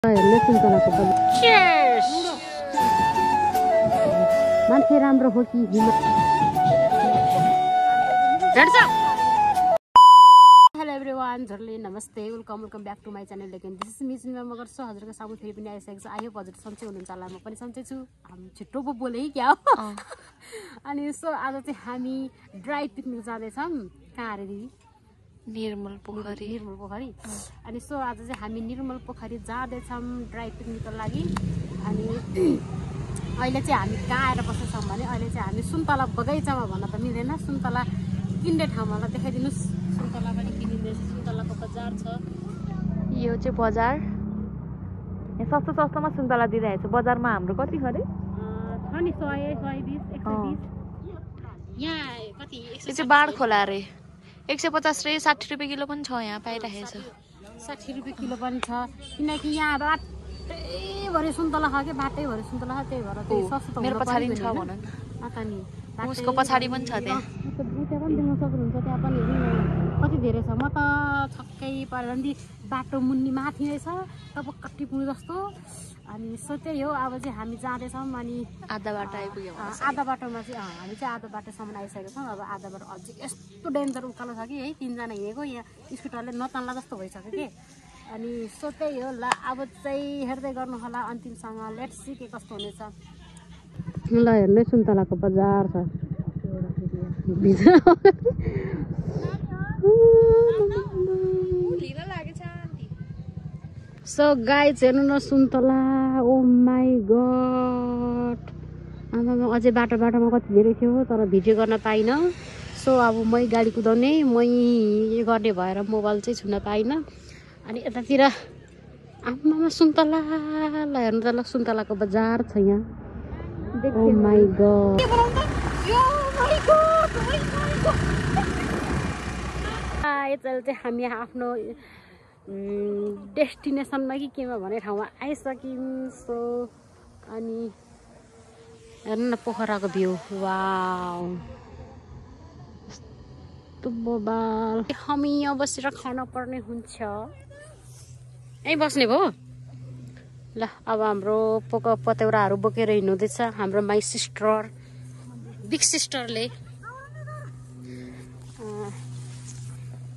हेर्नु सुन्तलाको मान्छे राम्रो हो कि हेलो एभ्रिवान झर्ले नमस्ते welcome back to my channel again this is me Sinema Magar so हजुरको सामु फेरि पनि आइसकेको छ। आई होप हजुर सन्चै हुनुहुन्छ होला, म पनि सन्चै छु। हामी छिट्टो पो बोले क्या हो अनि सो आज चाहिँ हामी ड्राई पिकनिक जाँदैछौँ। कहाँ अरे दिदी? निर्मल पोखरी। अनि सो आज चाहिँ हामी निर्मल पोखरी जाँदैछौँ ड्राई पिकनिकको लागि। अनि अहिले चाहिँ हामी कहाँ आएर बस्छौँ भने अहिले चाहिँ हामी सुन्तला बगैँचामा भन्न त मिल्दैन, सुन्तला किन्ने ठाउँमा देखाइदिनुहोस्। सुन्तला पनि किनिँदैछ, सुन्तलाको बजार छ। यो चाहिँ बजार, सस्तो सस्तोमा सुन्तला दिइरहेको छ। बजारमा हाम्रो कति खरे छ नि 100, 120, 120। यहाँ कति? यो चाहिँ बाढ खोला अरे 150 रे 60 रुपियाँ किलो पनि छ। यहाँ पाइरहेको छ 60 रुपियाँ किलो पनि छ, किनकि यहाँ बाटैभरि सुन्तला छ कि बाटैभरि सुन्तला छ, त्यही भएर त्यही सस्तो मेरो पछाडि छ भनौँ न। उसको पछाडि पनि छ त्यहाँ पनि देख्न सक्नुहुन्छ। त्यहाँ पनि कति धेरै छ। म त छक्कै परेर नि बाटो मुन्नी माथि नै छ तब कति पुग्नु जस्तो। अनि सो त्यही हो, अब चाहिँ हामी जाँदैछौँ। अनि आधा बाटो आइपुग्यौँ। आधा बाटोमा चाहिँ हामी चाहिँ आधा बाटोसम्म आइसकेको छौँ। अब आधा बाटो अझै यस्तो डेन्जर उकालो छ कि है, 3जना हिँडेको यहाँ स्कुटरले नतान्ला जस्तो भइसक्यो कि। अनि सो त्यही हो। ल अब चाहिँ हेर्दै गर्नु होला अन्तिमसँग। लेट्स सी के कस्तो हुनेछ। ल हेर्नु सुन्तलाको बजार छ। सो गाइज हेर्नु न सुन्तला। ओ माई गड, आमामा अझै बाटोमा कति धेरै थियो तर भिडियो गर्न पाइनँ। सो अब मै गाडी कुदाउने मै गर्ने भएर मोबाइल चाहिँ छुन पाइनँ। अनि यतातिर आमामा सुन्तला। ल हेर्नु त, ल सुन्तलाको बजार छ यहाँ। ओ माई गड, यता चाहिँ हामी आफ्नो डेस्टिनेसनमा कि केमा भन्ने ठाउँमा आइसक्यौँ। सो अनि हेर्नु न पोखराको भ्यू। वाउ, यस्तो बबाल। हामी यहाँ बसेर खान पर्ने हुन्छ। यहीँ बस्ने भयो। ल अब हाम्रो पतौराहरू बोकेर हिँड्नुहुँदैछ हाम्रो माई सिस्टर, बिग सिस्टरले।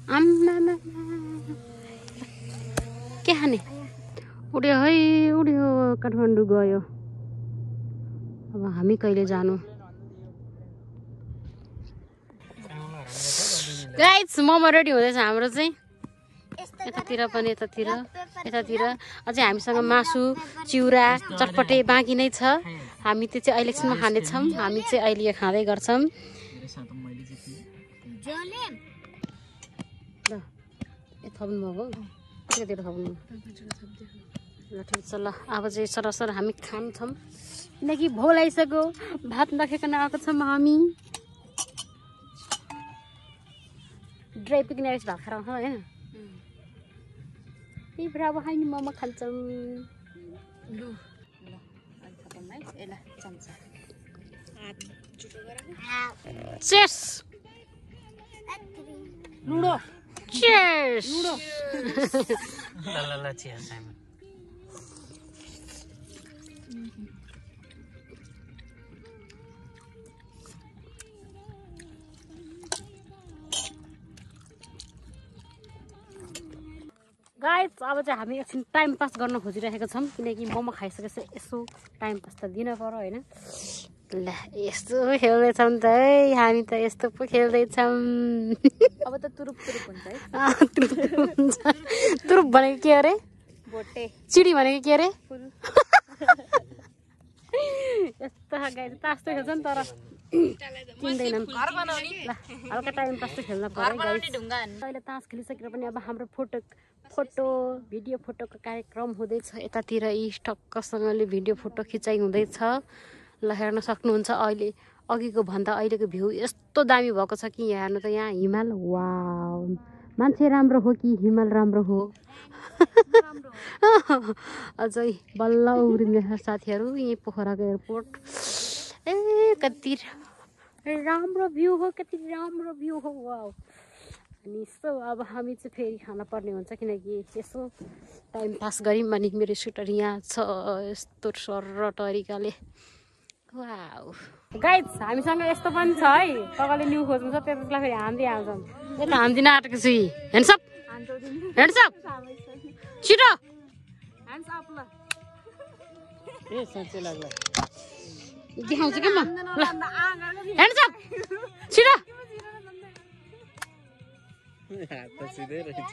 आम्मामा के खाने? उड्यो है, उड्यो, काठमाडौँ गयो। अब हामी कहिले जानु? गाइज मोमो रेडी हुँदैछ हाम्रो चाहिँ। यतातिर पनि यतातिर अझै हामीसँग मासु, चिउरा, चटपटे बाँकी नै छ। हामी त्यो चाहिँ अहिले एकछिनमा खानेछौँ। हामी चाहिँ अहिले खाँदै गर्छौँ। ल थप्नु भएको कतितिर थप्नु? ल ठिक छ। ल अब चाहिँ सरसर हामी खान्छौँ किनकि भोक लागिसक्यो। भात नखाइकन आएको छौँ हामी। ड्राई पिकनिक आएपछि भात खाएर आउँछ होइन? त्यही भएर अब हामी मोमो खान्छौँ। लु ल अलि खतम है। यसलाई चम्चा चेस लुडो चेस लुडो। ल चेस टाइम। गाइस अब चाहिँ हामी एकछिन टाइम पास गर्न खोजिरहेका छौँ किनकि मोमो खाइसकेपछि यसो टाइम पास त दिन पर्यो होइन? ल यस्तो खेल्दैछौँ त है हामी त, यस्तो पो खेल्दैछौँ। अब त तुरुप हुन्छ है। तुरुप भनेको के अरे? बोटे। चिडी भनेको के अरे? यस्तो गाइस तास्तो खेल्छ नि तर किन्दैनन्। ल हल्का टाइम पास त खेल्न पर्यो गाइस। अहिले तास खेलिसकेर पनि अब हाम्रो भिडियो फोटोको कार्यक्रम हुँदैछ। यतातिर टक्कसँगले भिडियो फोटो खिचाइ हुँदैछ। ल हेर्न सक्नुहुन्छ। अहिले अघिको भन्दा अहिलेको भ्यू यस्तो दामी भएको छ कि यहाँ हेर्नु त, यहाँ हिमाल। वाउ, मान्छे राम्रो हो कि हिमाल राम्रो हो? अझै बल्ल उब्रिँदैछ साथीहरू। यहीँ पोखराको एयरपोर्ट। ए कति राम्रो भ्यू हो, कति राम्रो भ्यू हो। वाउ, अनि यस्तो अब हामी चाहिँ फेरि खान पर्ने हुन्छ किनकि यसो टाइम पास गऱ्यौँ भने मेरो स्कुटर यहाँ छ यस्तो सरर तरिकाले वाउ गाइज हामीसँग यस्तो पनि छ है तपाईँले न्यु खोज्नु छ त्यसलाई फेरि हान्दै हाल्छन् यो त हान्दिन आँटेको छु ह्यान्ड्सअप ह्यान्ड्सअप छिटो ह्यान्ड्सअप ल ए साँच्चै लाग्ला देखाउँछु क्या म ल ह्यान्ड्सअप छिटो हात त सिधै रहेछ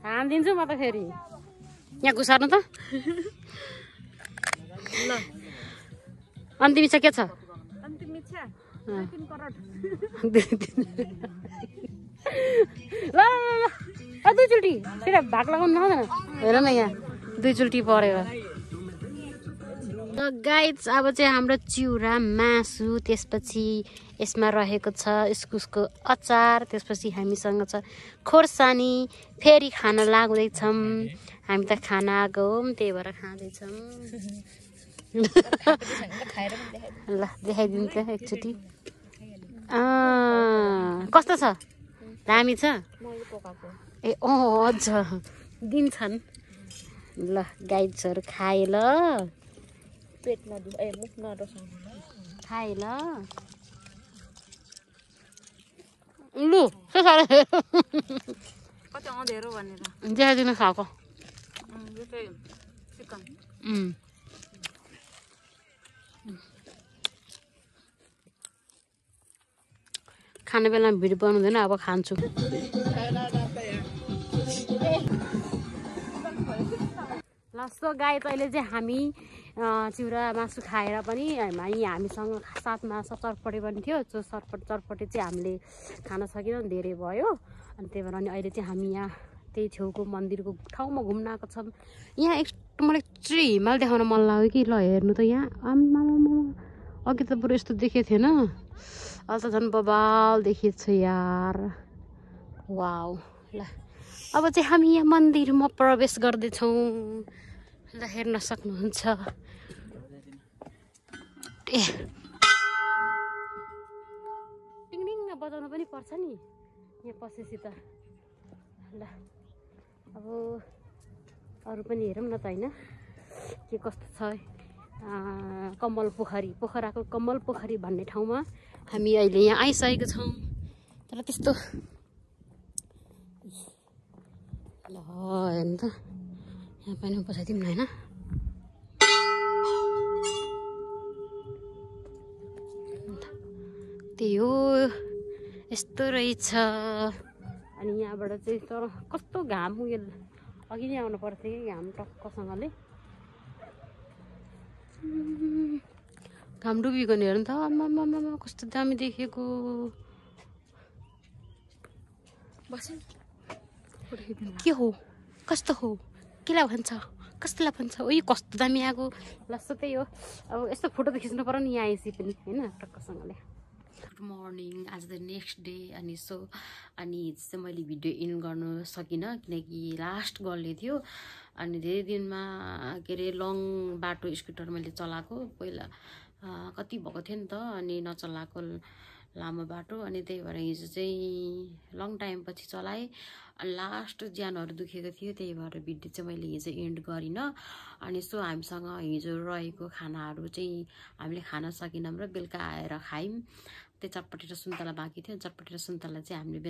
हानिदिन्छु म त फेरि यहाँ घुसार्नु त ल अन्तिम इच्छा के छ अन्तिम इच्छा 2-3 करोड ल दुईचोटि फेरि भाग लगाउनु नहुँदैन हेर न यहाँ दुईचोटि पऱ्यो गाइज अब चाहिँ हाम्रो चिउरा मासु त्यसपछि यसमा रहेको छ इस्कुसको अचार त्यसपछि हामीसँग छ खोर्सानी फेरि खान लाग्दैछौँ हामी त खाना आएको हौँ त्यही भएर खाँदैछौँ ल देखाइदिनु त एकचोटि कस्तो छ दामी छ ए अझ दिन्छन् ल गाइजहरू खाए ल पेट नदु ए मुख नरसाउनु खाए ल लु के खायो कति अँधेरो भनेर देखाइदिनु खाएको यो चाहिँ चिकन खाने बेलामा भिडियो बनाउँदैन अब खान्छु लास्ट गाई अहिले चाहिँ हामी चिउरा मासु खाएर पनि हामीसँग साथमा चटपटे पनि थियो त्यो चटपटे चाहिँ हामीले खान सकेनौँ धेरै भयो अनि त्यही भएर अनि अहिले चाहिँ हामी यहाँ त्यही छेउको मन्दिरको ठाउँमा घुम्न आएको छौँ यहाँ मलाई एक्चुली हिमाल देखाउन मन लाग्यो कि ल हेर्नु त यहाँ आम्मा अघि त बरु यस्तो देखेको थिएन अहिले त झन् बबाल देखिएको छ यार वाउ ल अब चाहिँ हामी यहाँ मन्दिरमा प्रवेश गर्दैछौँ ल हेर्न सक्नुहुन्छ ए टिङटिङ बजाउनु पनि पर्छ नि यहाँ पसेपछि त ल अब अरू पनि हेरौँ न त होइन के कस्तो छ कमल पोखराको कमल पोखरी भन्ने ठाउँमा हामी अहिले यहाँ आइसकेको छौँ तर त्यस्तो ल हेर्नु त यहाँ पनि बसाइदिउँ न होइन त्यही हो यस्तो रहेछ अनि यहाँबाट चाहिँ तर कस्तो घाम उयो अघि नै आउनु पर्थ्यो कि घाम टक्कसँगले घाम डुबेको नि हेर्नु त आम्मामा कस्तो दामी देखेको के हो कस्तो हो केलाई भन्छ कस्तोलाई भन्छ ओ यो कस्तो दामी आएको लास्ट त्यही हो अब यस्तो फोटो त खिच्नु पर्यो नि यहाँ आएपछि पनि होइन टक्कसँगले गुड मर्निङ आज त नेक्स्ट डे अनि अनि चाहिँ मैले भिडियो इन गर्नु सकिनँ किनकि लास्ट गल्ने थियो अनि धेरै दिनमा के अरे लङ बाटो स्कुटर मैले चलाएको पहिला कति भएको थियो नि त अनि नचलाएको लामो बाटो अनि त्यही भएर हिजो चाहिँ लङ टाइम पछि चलाएँ अनि लास्ट ज्यानहरू दुखेको थियो त्यही भएर भिडियो चाहिँ मैले हिजो एन्ड गरिनँ अनि हामीसँग हिजो रहेको खानाहरू चाहिँ हामीले खान सकेनौँ र बेलुका आएर खायौँ त्यो चटपटे र सुन्तला बाँकी थियो चटपटे र सुन्तला चाहिँ हामीले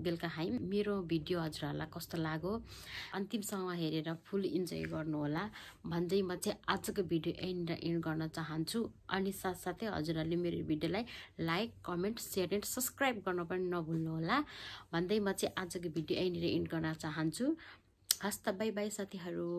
बेलुका खायौँ मेरो भिडियो हजुरहरूलाई कस्तो लाग्यो अन्तिमसम्म हेरेर फुल इन्जोय गर्नुहोला भन्दै म चाहिँ आजको भिडियो एन्ड गर्न चाहन्छु अनि साथसाथै हजुरहरूले मेरो भिडियोलाई like comment share and subscribe गर्न पनि नभुल्नुहोला भन्दै म चाहिँ आजको भिडियो एन्ड गर्न चाहन्छु हस्त बाई बाई साथीहरू।